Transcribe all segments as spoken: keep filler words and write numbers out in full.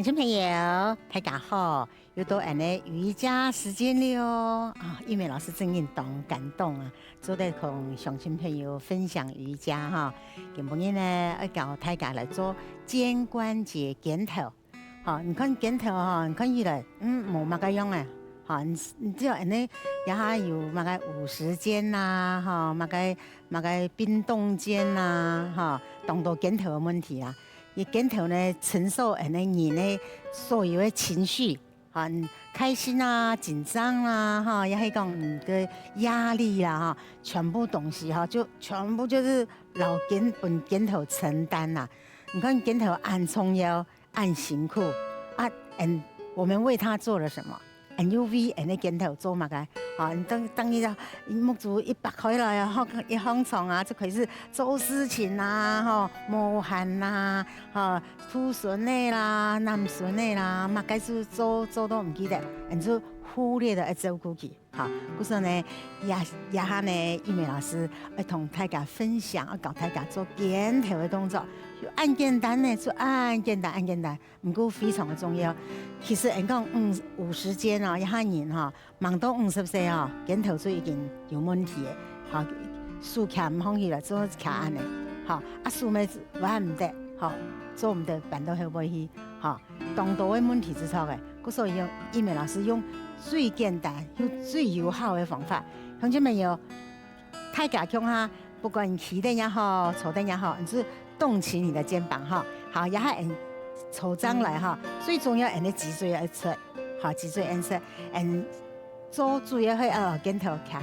鄉親朋友，大家好，又到恁呢瑜伽時間了哦。啊，玉美老師真經當感動啊，做得同鄉親朋友分享瑜伽哈。今晡日呢，愛教大家來做肩關節肩頭。好，你看肩頭哈，你看起來，嗯，無麼个樣誒。好，你，你只要恁呢，這下有麼个五十肩吶，哈，麼个，麼个冰凍肩吶，哈，當多肩頭个問題啦。 你肩頭呢，承受恁呢人个所有个情緒，哈，你開心啊、緊張啊，哈，也係講你个壓力啦，哈，全部東西哈，就全部就是摎肩，分肩頭承擔啦。你看肩頭恁重要、恁辛苦啊，and我們為他做了什麼？ 恁有為恁呢肩頭做麼个？吼，你當，當你个目珠一擘開來啊，吼，一䟘床啊，就開始做事情啊，吼，無閒啦，吼，渡孫仔啦，揇孫仔啦，麼个事做，做到毋記得，恁就忽略了愛照顧佢，吼。故所呢，這，這下呢，玉美老師愛同大家分享，愛教大家做肩頭个動作，就恁簡單呢，就恁簡單，恁簡單。 毋過非常个重要。其實，人講，嗯，五十肩哦，一下人吼，吂到五十歲哦，肩頭就已經有問題个，吼，手擎毋䟘起來，做擎恁呢，吼，啊，手尾彎毋得，吼，做毋得，扳到後背去，吼，當多个問題就出來。故所以用，玉美老師用最簡單又最有效个方法，鄉親朋友， 大家共下，不管你企等也好，坐等也好，你就動起你的肩膀哈。好，這下恁坐正來哈，最重要恁个脊椎愛直，好，脊椎愛直，恁做主要係，呃，肩頭擎，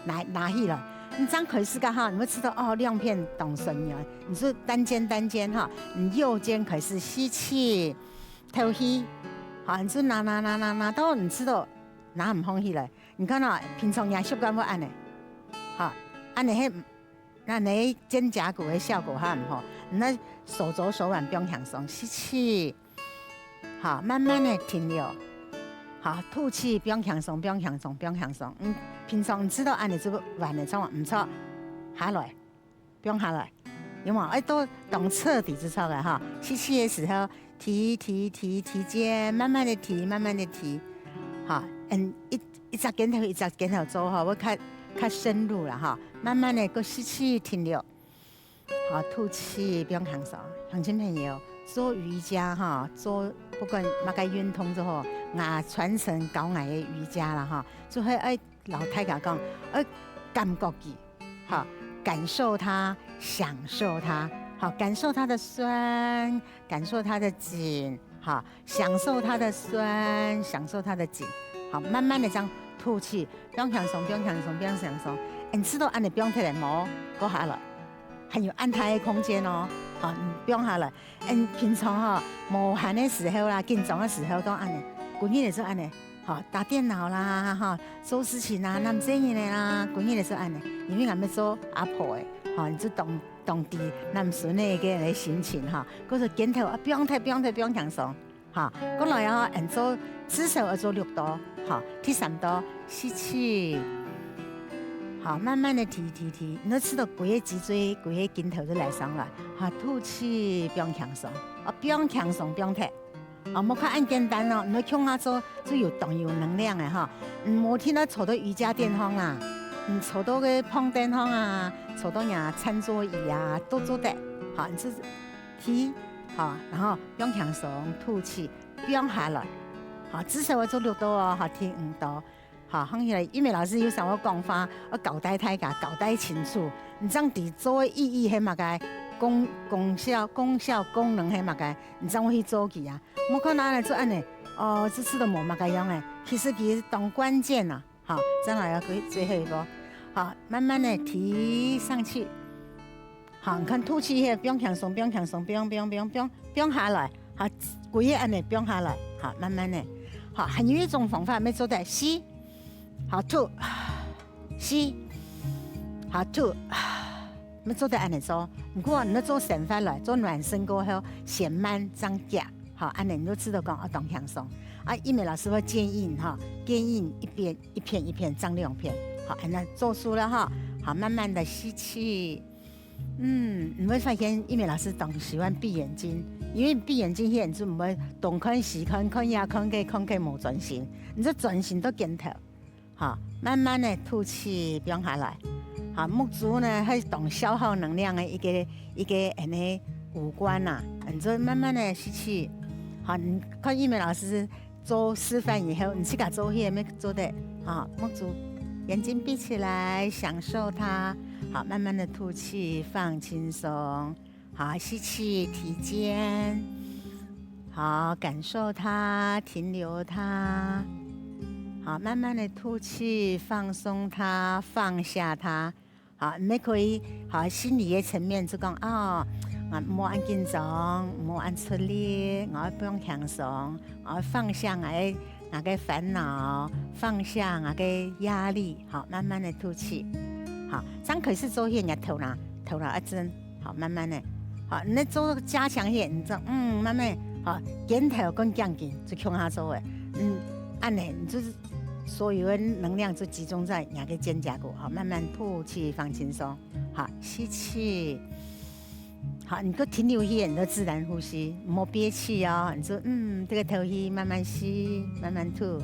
拿，拿起來。你正開始个哈，你會知道哦，兩片當痠軟，你就單肩單肩哈，你右肩開始吸氣，敨氣，好，你就拿拿拿拿拿到你知道拿毋䟘起來。 你看哦，平常若習慣會恁呢，吼，恁呢係，恁呢肩胛骨个效果較毋好。你愛手肘手腕放輕鬆，吸氣，好，慢慢个停留，好，吐氣，放輕鬆，放輕鬆，放輕鬆。嗯，平常你知道恁呢就會彎个，著無？毋著，下來。 放下來，有無？愛到當徹底之處个哈。吸氣个時候，提提提提肩，慢慢个提，慢慢个提，哈，嗯，一，一隻肩頭一隻肩頭做哈，會較，較深入啦哈。慢慢个，過吸氣停留，好，吐氣，放輕鬆。鄉親朋友，做瑜伽哈，做不管麼个運動都好，𠊎傳承教𠊎个瑜伽啦哈，就係愛摎大家講，愛感覺佢。 好，感受它，享受它，好，感受它的痠，感受它的緊，好，享受它的痠，享受它的緊，好，慢慢的這樣吐氣，放輕鬆，放輕鬆，放輕鬆。你知道恁呢放忒了無？過下來，還有恁大个空間哦，好，你放下來。 嗯，平常吼，無閒个時候啦，緊張个時候，都恁呢，歸日仔就恁呢，吼，打電腦啦，吼，做事情啊，揇細人仔啦，歸日仔就恁呢，因為𠊎兜做阿婆个，吼，你就當，當知揇孫仔个心情吼，故所肩頭啊，放忒，放忒，放輕鬆，吼，過來哦，恁做至少愛做六到，吼，第三到，吸氣。 好，慢慢个提提提，你就知道歸个脊椎、歸个肩頭就來上來。好，吐氣，放輕鬆，哦，放輕鬆，放忒。哦，莫看恁簡單哦，你就共下做，就有當有能量个哈。嗯，無定著坐到瑜伽墊項啦，你坐到个膨墊項啊，坐到若餐桌椅啊，都做得。好，你就提，好，然後放輕鬆，吐氣，放下來。好，至少愛做六到哦，好，第五到。 好，看起來玉美老師有想愛講話，愛交代大家，交代清楚。你正知做个意義係麼个，功，功效，功效，功能係麼个，你正會去做佢啊。莫看啊，做恁呢，哦，這次都無麼个樣誒。其實佢當關鍵啊。好，再來啊，最，最後一個。好，慢慢的提上去。 好，你看吐氣氣，放輕鬆，放輕鬆，放放放放放下來，好，歸个恁呢放下來，好，慢慢的，好，還有一種方法，愛做得吸，好，吐，吸，好，吐，愛做得恁呢做。毋過你愛做生活來，做暖身過後，先慢正遽，好，恁呢你就知道講，哦，當輕鬆。啊，玉美老師會建議你哈，建議你一邊一片一片，正兩片，好，恁呢做事了哈，好，慢慢的吸氣。 嗯，你會發現玉美老師當喜歡閉眼睛，因為閉眼睛歇，你就毋會東看西看，看這看該看該無專心，你就專心到肩頭。好，慢慢仔吐氣，放下來。好，目珠呢，係當消耗能量个一個一個恁呢五官啊，你就慢慢仔吸氣。好，你看玉美老師做示範以後，你自家做戲也做得。好，目珠，眼睛閉起來，享受它。好，慢慢仔吐氣，放輕鬆。 好，吸氣，提肩。好，感受它，停留它。好，慢慢仔吐氣，放鬆它，放下它。好，你也可以，好，心理个層面就講，哦，𠊎莫恁緊張，莫恁出力，𠊎愛放輕鬆，𠊎愛放下𠊎个 𠊎个煩惱，放下𠊎个壓力，好，慢慢仔吐氣。好，正開始做戲，若頭那，頭那一陣，好，慢慢仔。好，你做加強戲，你就，嗯，慢慢，好，肩頭跟頸根就共下做个。嗯，恁呢，你就是所有个能量就集中在若个肩胛骨，好，慢慢吐氣，放輕鬆。好，吸氣。 好，你就停留去，你就自然呼吸，莫憋氣哦。你就，嗯，這個透氣，慢慢吸，慢慢吐。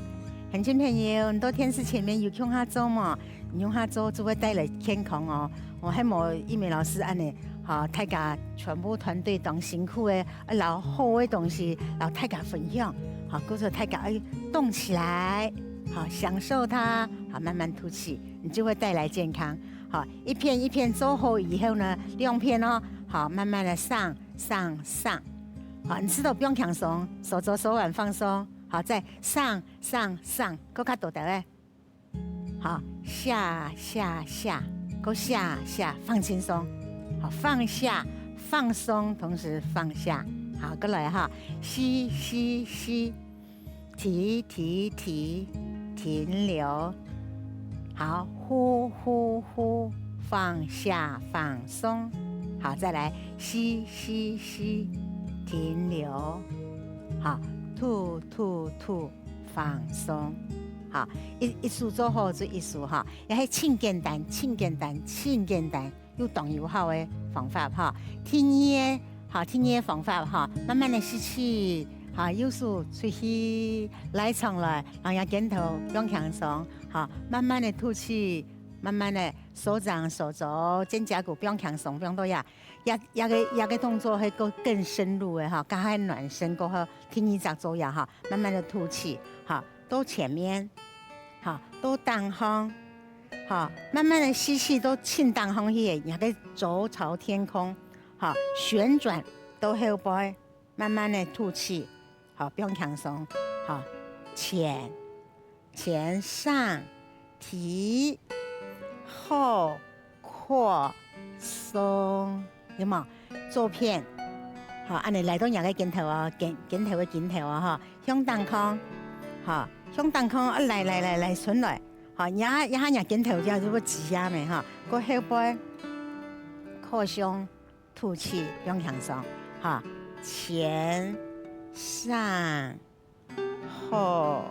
鄉親朋友，你到電視前面有共下做無？你共下做就會帶來健康哦。哦，還無玉美老師恁呢，好，大家全部團隊當辛苦个，愛摎好个東西摎大家分享。好，故所大家愛動起來，好，享受它，好，慢慢吐氣，你就會帶來健康。好，一片一片做好以後呢，兩片哦， 好，慢慢仔上上上。好，你試著放輕鬆，手肘手腕放鬆。好，再上上上，閣較大條个。好，下下下，閣下下，放輕鬆。好，放下，放鬆，同時放下。好，過來哈，吸吸吸， 提提提，停留。好，呼呼呼，放下放鬆。好，再來，吸吸吸，停留。好，吐吐吐，放鬆。好，一一組做好就一組哈，也係盡簡單，盡簡單，盡簡單。 有當有效个方法哈。第二个，哈，第二个方法哈，慢慢仔吸氣，哈，右手出去，拉長來，讓若肩頭放輕鬆，哈，慢慢仔吐氣，慢慢仔手掌、手肘、肩胛骨放輕鬆，放到這，這這个這个動作會更更深入个哈，剛才暖身過後，第二隻做這哈，慢慢仔吐氣，哈，到前面，哈，到頂項。 好，慢慢仔吸氣，到盡頂項去，若个肘朝天空，好，旋轉到後背，慢慢仔吐氣，好，放輕鬆，好，前前上提後擴鬆，有無？左片，好，恁呢來到若个肩頭哦，肩肩頭个肩頭哦，吼，向頂項，好，向頂項，啊，來來來來，伸來。 好，這下這下若肩頭這就會擠壓咩哈，過後背，擴胸，吐氣，放輕鬆，哈，前上後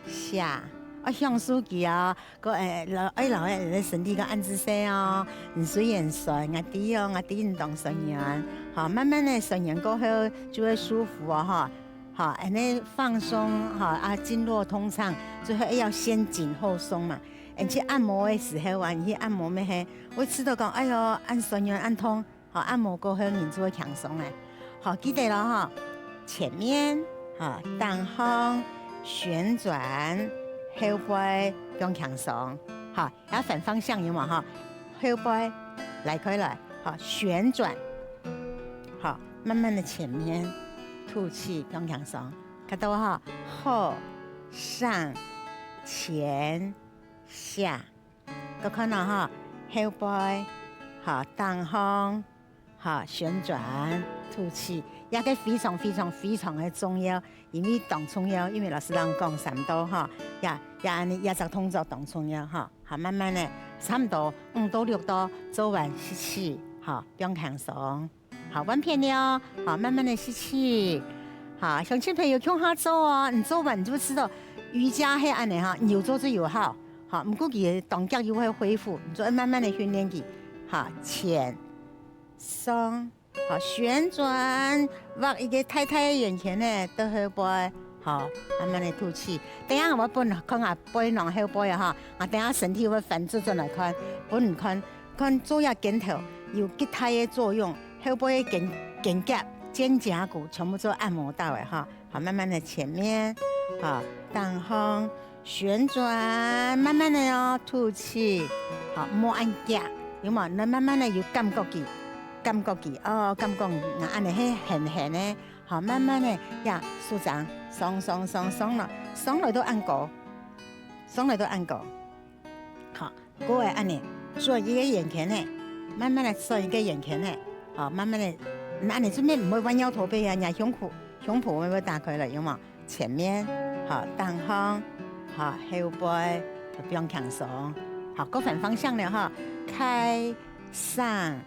下，啊，向手機哦，過誒，老愛老誒，身體个恁仔細哦，你雖然酸，𠊎知哦，𠊎知你當酸軟，好，慢慢仔酸軟過後就會舒服哦，哈。 好，恁呢放鬆，好，啊，經絡通暢，最後愛先緊後鬆嘛。恁去按摩个時候啊，你去按摩乜係，會知著講，哎喲，恁痠軟恁痛，好，按摩過後人就會輕鬆咧。好，記得囉吼，前面，好，頂項，旋轉，後背放輕鬆，好， 也反方向有無吼？後背拉開來，好，旋轉，好，慢慢仔前面吐氣，放輕鬆，看著無吼？後上前下，各看著吼？後背，好，頂項， 好，旋轉，吐氣，這个非常非常非常个重要，因為當重要，因為老師人講三到吼，也也恁呢，這隻動作當重要吼。好，慢慢仔，差毋多五到六到，做完吸氣，好，放輕鬆。好，換片了，好，慢慢仔吸氣。好，鄉親朋友共下做哦，你做完你就知著瑜伽係恁呢吼，有做就有效。好，毋過佢當遽又會恢復，你就愛慢慢仔訓練佢。好，前 上，好，旋轉，畫一個大大个圓圈呢，到後背，好，慢慢个吐氣。等下𠊎會分你看啊，背囊後背啊，哈，啊，等下身體會翻轉轉來看，分你看，看做這肩頭有幾大个作用，後背个肩，肩胛、肩胛骨全部做按摩到个哈。好，慢慢的前面，好，頂項， 旋轉，慢慢的哦，吐氣。好，莫恁遽，有無？你慢慢的有感覺佢，感覺佢，哦，感覺啊，恁呢係絚絚个。好，慢慢的，呀，手掌，上上上上來，上來到恁高，上來到恁高。好，過來恁呢，轉一個圓圈呢，慢慢的轉一個圓圈呢。好，慢慢的，恁呢這邊毋會彎腰駝背啊，你胸脯，胸脯會不會打開了，有無？ 前面，好，頂項，好，後背，放輕鬆。好，各反方向了哈，開、上、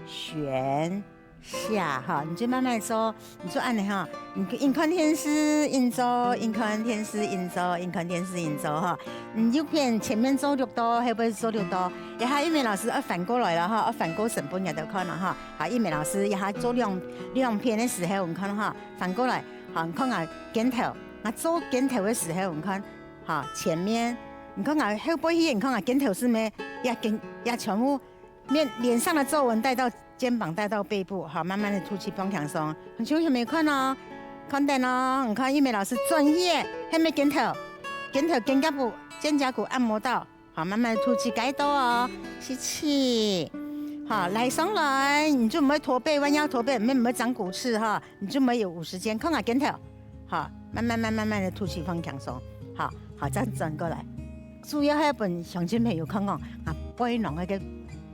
旋、下哈，你就慢慢做，你就恁呢哈，你，你看電視，你做，你看電視，你做，你看電視，你做哈。你右片前面做六到，後背做六到，這下玉美老師愛反過來了哈，愛反過身分你兜看了哈。好，玉美老師這下做兩，兩片个時候，你看哈，反過來，好，你看啊，肩頭。 𠊎做肩頭个時候，你看，哈，前面，你看𠊎後背去，你看𠊎肩頭係無？也肩，也全部面，臉上的皺紋帶到肩膀，帶到背部，哈，慢慢的吐氣，放輕鬆。你就有沒有看哦？看等哦，你看玉美老師專業，係無肩頭，肩頭肩胛骨，肩胛骨按摩到。 好，慢慢吐氣，該到哦，吸氣。好，來上來，你就毋會駝背，彎腰駝背，毋會，毋會長骨刺哈，你就毋會有五十肩，看下肩頭。好，慢慢慢慢慢的吐氣，放輕鬆。好，好，再轉過來。主要係分鄉親朋友看看啊，背囊該個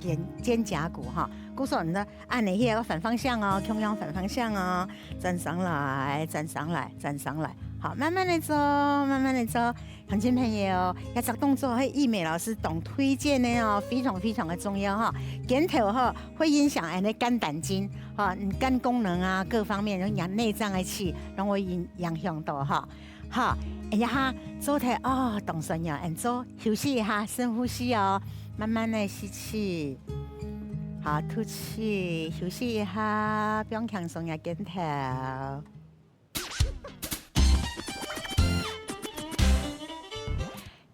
肩，肩胛骨哈，故所你呢，恁呢，這個反方向哦，共樣反方向哦，轉上來，轉上來，轉上來。好，慢慢的做，慢慢的做。 鄉親朋友，這隻動作係玉美老師當推薦个哦，非常非常个重要哈。肩頭哈，會影響𠊎个肝膽經哈，嗯，肝功能啊，各方面，你內臟个氣，攏會影，影響到哈。好，哎呀哈，做忒哦，當酸軟，恁做休息一下，深呼吸哦，慢慢的吸氣，好，吐氣，休息一下，放輕鬆个肩頭。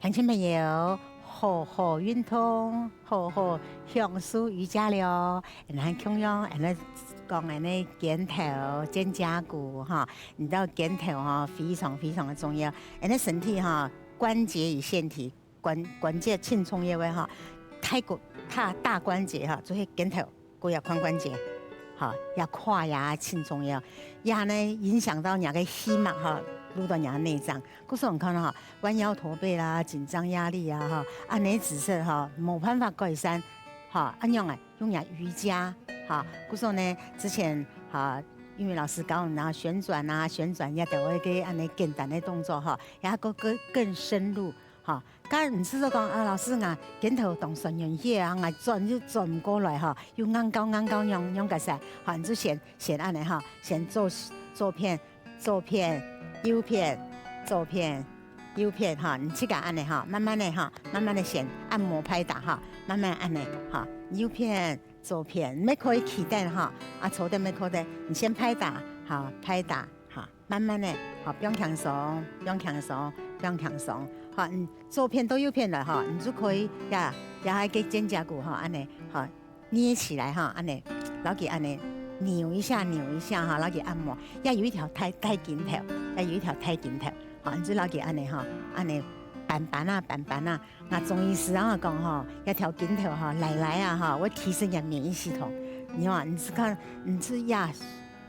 鄉親朋友，好好運動，好好享受瑜伽了。𠊎等共樣，𠊎等講𠊎等个肩頭、肩胛骨哈，你知道肩頭哈非常非常个重要。𠊎等个身體哈，關節與腺體，關，關節盡重要个哈，大骨，大，大關節哈，就係肩頭。 骨呀髖關節，哈，也胯呀盡重要，也呢影響到若个氣脈哈，入到若个內臟。故所你看哈，彎腰駝背啦，緊張壓力啊哈，恁呢姿勢哈，無辦法改善，哈，恁樣啊，用若瑜伽，哈，故所呢，之前哈，玉美老師教你啊，旋轉啊，旋轉也都會个恁呢簡單个動作哈，也個更，更深入， 哈，該毋係說講啊，老師，𠊎肩頭當痠軟去啊，𠊎轉又轉毋過來哈，又硬到硬到仰，仰結煞，哈，你就先，先恁呢哈，先做，左片，左片，右片，左片，右片哈，你自家恁呢哈，慢慢的哈，慢慢的先按摩拍打哈，慢慢恁呢哈，右片，左片，乜可以企等哈，啊，坐等乜可以，你先拍打，哈，拍打，哈。 慢慢的，好，放輕鬆，放輕鬆，放輕鬆。好，嗯，左片到右片來哈，你就可以呀，呀，該个肩胛骨哈，恁呢，好，捏起來哈，恁呢，摎佢恁呢扭一下，扭一下哈，摎佢按摩。也有一條大，大筋頭，也有一條大筋頭，好，你就摎佢恁呢哈，恁呢扳扳啊，扳扳啊。啊中醫師啊講吼，這條筋頭哈，拉拉啊哈，會提升你个免疫系統。你看，你係看，你係呀，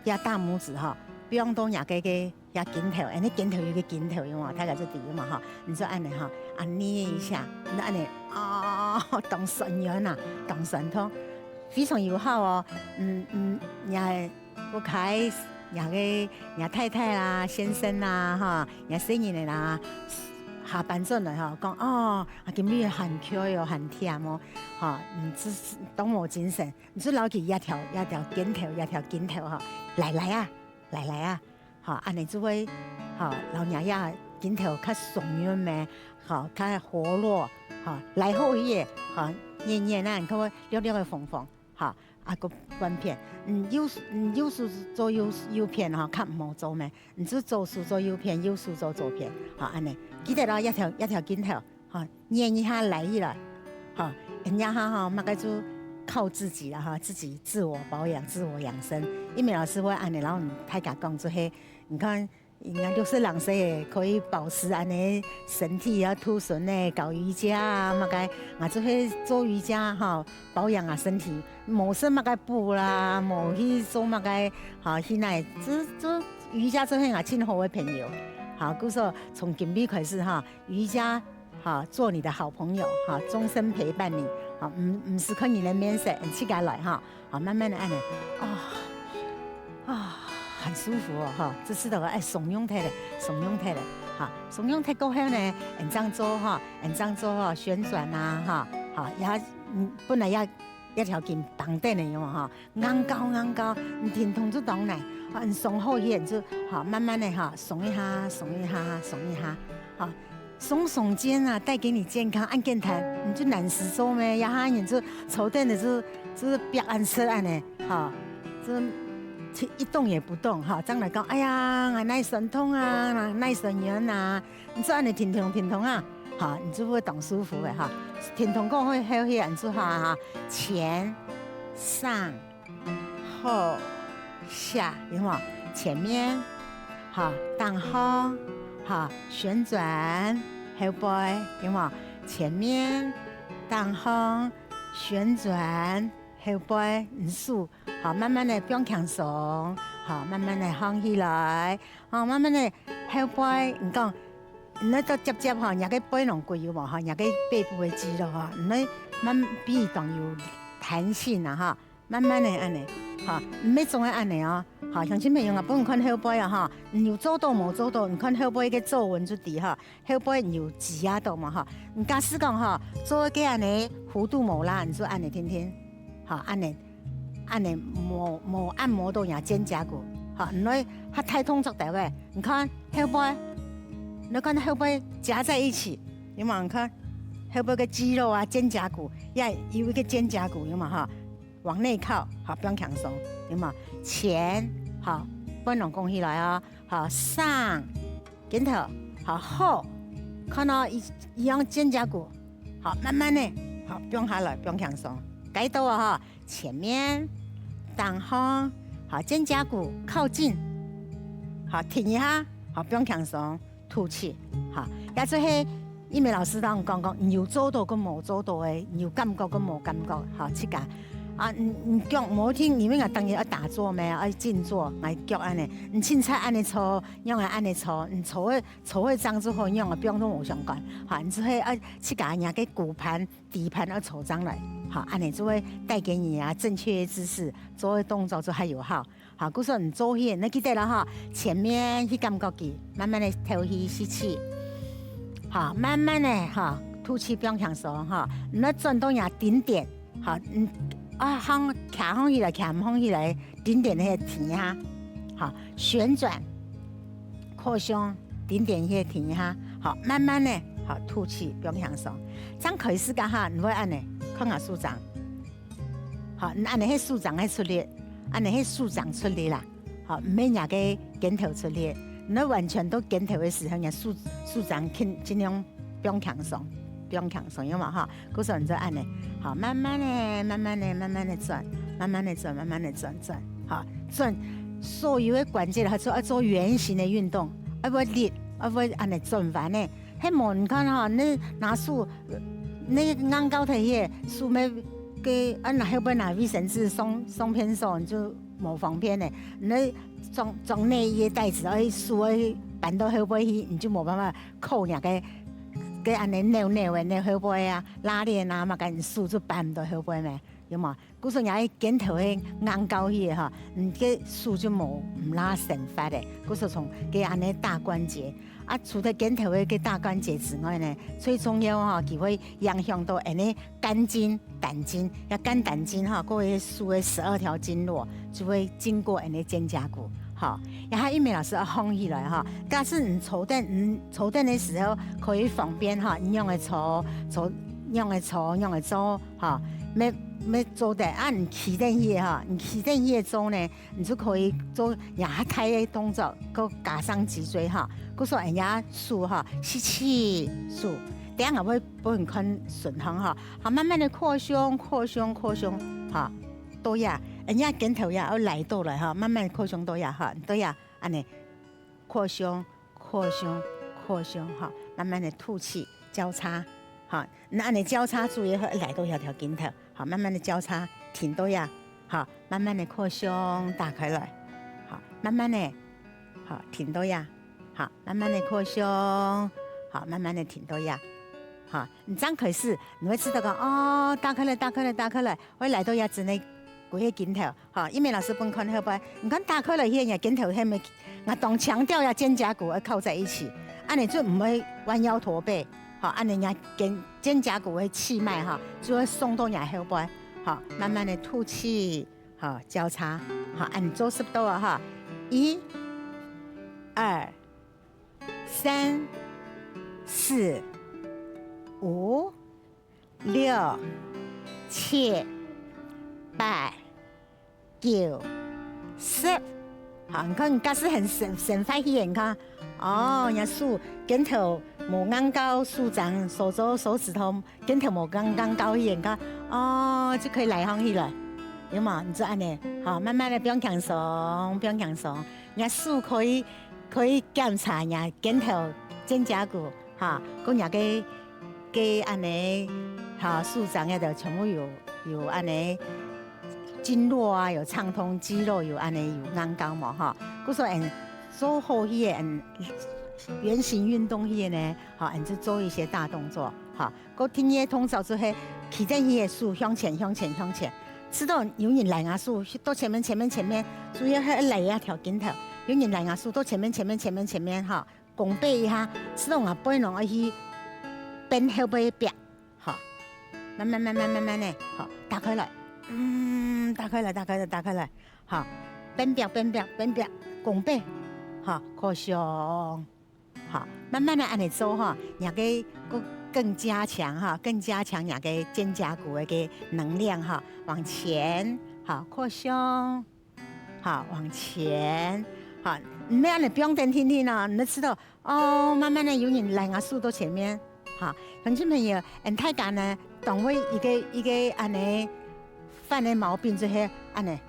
呀大拇指哈，放到若个个 這筋頭，恁呢肩頭有個筋頭有無？大家就知有無吼？你就恁呢吼，啊捏一下，你就恁呢，哦，當痠軟啊，當痠痛，非常有效哦。嗯嗯，若屋下，若个，若太太啦、先生啦，吼，若細人仔啦，下班轉來吼，講哦，啊今日還𤸁哦，還忝哦，吼，嗯，這，當無精神，你就摎佢這條，這條肩頭，這條筋頭吼，拉拉啊，拉拉啊。 吼，恁呢就會，吼，摎若這筋頭較鬆軟咩，吼，較活絡，吼，拉好去个，吼，軟軟啊，你看會略略个紅紅，吼，啊，个半片，嗯，右手，嗯，右手做右，右片吼，較毋好做咩？你就左手做右片，右手做左片，吼，恁呢，記得咯，一條，一條筋頭，吼，捏一下，拉起來，吼，人家哈，吼，麼个就靠自己了哈，自己自我保養、自我養生。玉美老師會恁呢，然後大家講就係，你看，人家六十零歲可以保持恁呢身體啊，𢯭手呢，搞瑜伽啊，麼个，啊，就會做瑜伽哈，保養啊身體。無食麼个補啦，無去做麼个，哈，去哪，這，這瑜伽就係𠊎盡好个朋友。好，故所從今晡開始哈，瑜伽，哈，做你的好朋友，哈，終身陪伴你，哈，毋，毋使看你个面色，你自家來哈，好，慢慢的恁呢，哦，啊，很舒服哦，哈，這次的話，哎，鬆軟忒了，鬆軟忒了，哈，鬆軟忒過後呢，你這樣做哈，你這樣做哈，旋轉啊，哈，好，也，嗯，本來也，一條筋繃等的，有無哈？硬搞硬搞，你停動就當難，啊，你鬆好去，你就，哈，慢慢的哈，鬆一下，鬆一下，鬆一下，哈， 鬆鬆肩啊，帶給你健康，恁簡單，你就懶尸做咩？這下人就坐等的就，就是壁恁直恁呢，哈，就一動也不動，哈，這樣來講，哎呀，𠊎哪酸痛啊，哪，哪酸軟啊，你就恁呢停動停動啊，哈，你就會當舒服的哈。停動過後，後去你就哈，哈，前、上、 後、下，有無？前面，哈，頂項，哈，旋轉，後背，有無？前面，頂項，旋轉，後背，你手，哈，慢慢的放輕鬆，哈，慢慢的放起來，哈，慢慢的後背，你講，你愛到接接哈，若个背囊骨有無哈？若个背部的肌肉哈，你愛慢，比當有彈性啊哈。 慢慢的恁呢，哈，毋係總係恁呢哦，哈，鄉親朋友啊，分你看後背啊，哈，你有做到無做到，你看後背个皺紋就知哈，後背你有擠壓到無哈？你假使講哈，做个恁呢弧度無啦，你就恁呢定定，哈，恁呢，恁呢無，無按摩到若肩胛骨，哈，你愛較大動作个，你看後背，你看後背夾在一起，有無？你看後背个肌肉啊，肩胛骨，也有一個肩胛骨，有無哈？ 往內靠，好，放輕鬆，有無？前，好，背囊弓起來哦，好，上，肩頭，好，後，看到一，一樣肩胛骨，好，慢慢的，好，放下來，放輕鬆，該到啊哈，前面，頂項，好，肩胛骨靠近，好，停一下，好，放輕鬆， 吐氣，哈，也就係玉美老師當講講，你有做到跟無做到个，你有感覺跟無感覺，哈，自家。啊，你，你腳無停，因為𠊎當然愛打坐咩，愛靜坐，𠊎腳恁呢，你凊彩恁呢坐，仰仔恁呢坐，你坐个，坐个正就好，仰仔放都無相干，哈，你就係愛自家若个骨盤、底盤愛坐正來，哈，恁呢就會帶給你啊正確的姿勢，做个動作就較有效。 好，故所你做起，你記得了哈，前面去感覺佢，慢慢的敨氣吸氣，好，慢慢的哈，吐氣放輕鬆哈，你愛轉到若頂點，好，嗯，啊，項，徛項起來，徛毋項起來，頂點該个停一下，好，旋轉，擴胸，頂點該个停一下，好，慢慢的，好，吐氣放輕鬆，正開始个哈，你會恁呢，看下手掌。 好，你恁呢係手掌个出力，恁呢係手掌出力啦。好，毋係若个肩頭出力，你完全到肩頭个時候，若手，手掌盡，盡量放輕鬆，放輕鬆，有無哈？故所你就恁呢，好，慢慢的、慢慢的、慢慢的轉，慢慢的轉，慢慢的轉，轉，好，轉所有个關節，還係愛做圓形个運動，愛會力，愛會恁呢轉彎呢。 係無，你看哈，你拿手，你硬搞忒去，手尾个，啊，拿後背拿衛生紙、雙，雙片手，你就無方便呢。你裝，裝內衣个袋子，愛手愛扳到後背去，你就無辦法扣若个，个恁呢扭扭个，扭後背啊，拉鍊啊，嘛，該你手就扳毋到後背咩，有無？ 故所若个肩頭个硬搞去个吼，你个手就無，毋罅生發个。故所從个恁呢大關節，啊，除忒肩頭个个大關節之外呢，最重要吼，佢會影響到𠊎个肝經、膽經，也肝膽經吼，各位手个十二條經絡就會經過𠊎个肩胛骨，吼。也還玉美老師愛䟘起來吼，假使你坐等，你坐等个時候可以方便吼，你仰仔坐，坐，仰仔坐，仰仔坐， 吼，乜乜做得啊，你企等去哈，你企等去个時候呢，你就可以做若較大个動作，過加上脊椎哈。故所人家手哈，吸氣，手，等下𠊎會分你看順向哈。好，慢慢个擴胸，擴胸，擴胸，哈，到呀，人家肩頭呀，要來到了哈，慢慢擴胸到呀哈，到呀，恁呢，擴胸，擴胸，擴胸哈，慢慢个吐氣，交叉，哈，那恁呢交叉注意，來到這條肩頭，好，慢慢个交叉，停到呀，好，慢慢个擴胸打開來，好，慢慢个，好，停到呀，好，慢慢个擴胸，好，慢慢个停到呀，好，你正開始，你會知道講，哦，打開來，打開來，打開來，會來到這真个歸个肩頭，好，因為老師分看後背，你看打開來，這个肩頭係毋係，𠊎當強調呀，肩胛骨要靠在一起，恁呢就毋會彎腰駝背，好，恁呢若肩肩胛骨个氣脈哈，就會送到若後背，好，慢慢个吐氣，好，交叉，好，恁呢做十到啊哈，一、二、三、四、五、六、七、八、九、十。好，你看，你假使很生生發氣，你看，哦，若手肩頭無硬到，手掌、手肘、手指頭肩頭無硬硬到，你看，哦，就可以拉上去了，有無？你就恁呢，好，慢慢个放輕鬆，放輕鬆，若手可以可以檢查若肩頭、肩胛骨，哈，過若个个恁呢，哈，手掌个就全部有有恁呢。經絡啊，有暢通，肌肉有恁呢有硬到無哈？故所，嗯，做好去个，嗯，圓形運動去个呢，好，嗯，就做一些大動作，哈。過第二个動作就係企等去个手向前，向前，向前，直到有人拉𠊎手到前面，前面，前面，主要係拉這條筋頭，有人拉𠊎手到前面，前面，前面，前面哈，弓背一下，直到𠊎背囊愛去變後背壁。 好，慢慢慢慢慢慢个，好，打開來，嗯，打開來，打開來，打開來，好，變壁，變壁，變壁，弓背，好，擴胸，好，慢慢个恁呢做哈，若个更更加強哈，更加強若个肩胛骨个个能量哈，往前，好，擴胸。 好，往前，好，毋係恁呢放等定定哦，你知道，哦，慢慢个有人拉𠊎手到前面，好，鄉親朋友，嗯，大家呢，當會一个一个恁呢犯个毛病就係恁呢，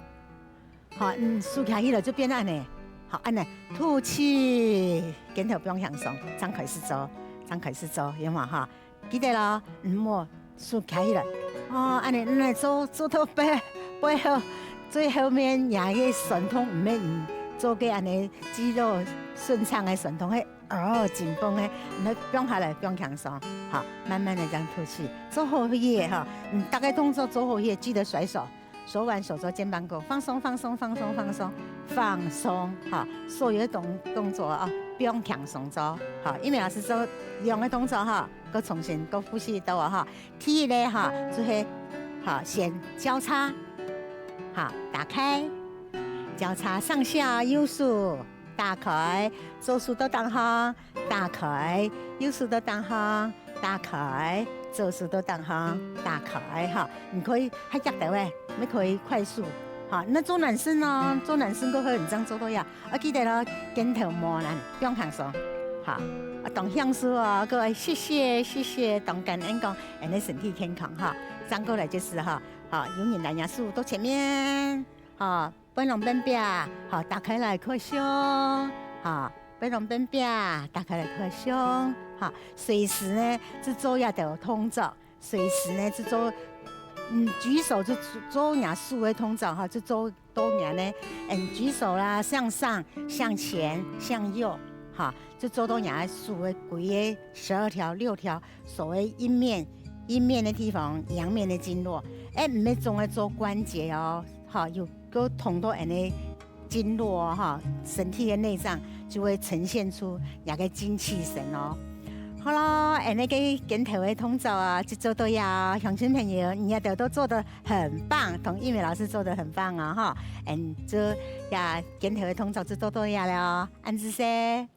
好，嗯，手擎起來就變恁呢，好，恁呢吐氣，肩頭放輕鬆，正開始做，正開始做，有無哈？ 記得咯，毋好手擎起來。哦，恁呢恁呢做做到背背後最後面若个痠痛，毋係你做个恁呢肌肉痠痛个痠痛，係哦緊繃个，你放下來放輕鬆，好，慢慢个這樣吐氣，做好去个哈，嗯，大概動作做好去，記得甩手。 手腕、手肘、肩膀骨放鬆、放鬆、放鬆、放鬆、放鬆，哈，所有个動動作啊，放輕鬆做，哈，因為老師做兩个動作哈，過重新過複習到啊哈。第一个哈，就係哈先交叉，哈，打開，交叉上下右手打開，左手到頂項，打開，右手到頂項。 打開，左手到頂項，打開哈，你可以還夾到欸，也可以快速哈。那做男生呢，做男生過後你這樣做到呀，啊記得咯，肩頭無難，放輕鬆哈。啊當享受哦，各位，謝謝謝謝，當感恩講，恁呢身體健康哈。轉過來就是哈，好，有人來，若手到前面，哈， 背囊變壁，好，打開來擴胸，好，背囊變壁，打開來擴胸，好，隨時呢，就做這兜動作，隨時呢，就做，嗯，舉手就做若手个動作，哈，就做到若呢，嗯，舉手啦，向上、向前、向右，哈，就做到若手个歸个十二條、六條，所謂陰面、陰面个地方、陽面个經絡，欸，毋係總係做關節哦，哈，有 過通到恁呢經絡哈，身體个內臟就會呈現出若个精氣神哦。好咯，恁呢个肩頭个動作啊，就做到呀，鄉親朋友，你兜都做得很棒，同玉美老師做得很棒啊哈。嗯，這呀肩頭个動作就做到呀了，恁仔細。